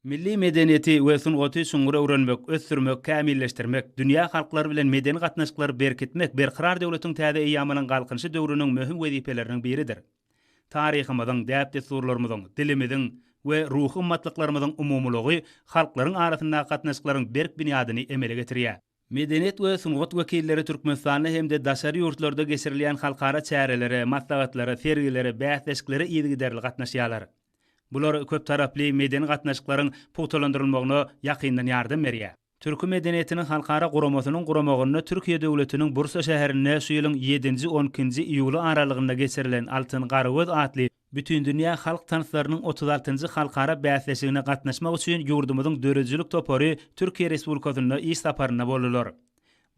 Milli medeniýeti we sungaty çuňňur öwrenmek, ösdürmek, kämilleşdirmek, dünýä halklary bilen medeni gatnaşyklary berkitmek Berkarar döwletiň täze eýýamynyň Galkynyşy döwrüniň möhüm wezipeleriniň biridir. Taryhymyzyň, däp-dessurlarymyzyň, dilimiziň we ruhy gymmatlyklarymyzyň umumylygy halklaryň arasyndaky gatnaşyklaryň berk binýadyny emele getirýär. Medeniýet we sungat wekilleri Türkmenistanda hem-de daşary ýurtlarda geçirilýän halkara çärelere, maslahatlara, sergilere, bäsleşiklere yzygiderli gatnaşýarlar. Bular köptaraply medeni gatnaşyklaryň pugtalandyrylmagyna ýakyndan ýardam berýär. Türki medeniýetiniň halkara guramasynyň guramagynda Türkiýe döwletiniň Bursa şäherinde şu ýylyň ýedinji, on ikinji iýuly aralygynda geçirilen Altyn Garagöz atly Bütindünýä halk tanslarynyň 36-njy halkara bäsleşigine gatnaşmak üçin ýurdumyzyň döredijilik topary Türkiýe Respublikasynda iş saparynda boldular.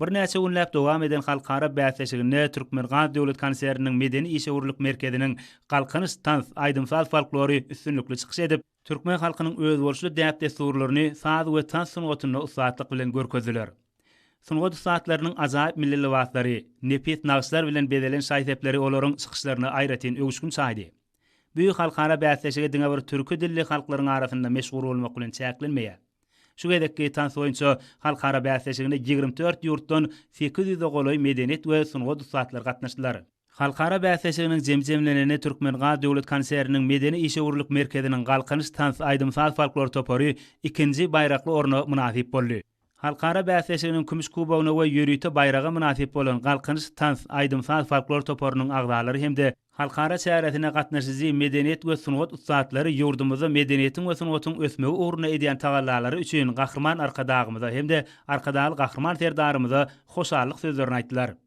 Birnäçe günläp dowam eden halkara bäsleşiginde Türkmengaz döwlet konserniniň medeni-işewürlik merkeziniň Galkynyş tans, aýdym-saz folklory üstünlikli çykyş edip, türkmen halkynyň özboluşly däp-dessurlaryny saz we tans sungatynda ussatlyk bilen görkezdiler. Sungat ussatlarynyň ajaýyp milli lybaslary, nepis nagyşlar bilen bezelen şaý-sepleri olaryň çykyşlaryna aýratyn öwüşgin çaýdy. Bu halkara bäsleşigi diňe bir türki dilli halklaryň arasynda meşhur bolmak bilen çäklenmeýär. Şu gezekki tans boýunça halkara bäsleşigine 24 ýurtdan 800-e golaý medeniýet we sungat ussatlary gatnaşdylar. Halkara bäsleşiginiň jemi jemlenende Türkmengaz döwlet konserniniň medeni-işewürlik merkeziniň Galkynyş tans aýdym-saz folklor topary ikinji baýrakly orna mynasyp boldy. Halkara bäsleşiginiň kümüş kubogyna we ýörite baýraga mynasyp bolan Galkynyş tans aýdym-saz folklor toparynyň agzalary hem-de halkara çäresine gatnaşyjy medeniýet we sungat ussatlary ýurdumyzda medeniýetiň we sungatyň ösmegi ugrunda edýän tagallalary üçin Gahryman Arkadagymyza hem-de Arkadagly Gahryman Serdarymyza hoşallyk sözlerini aýtdylar.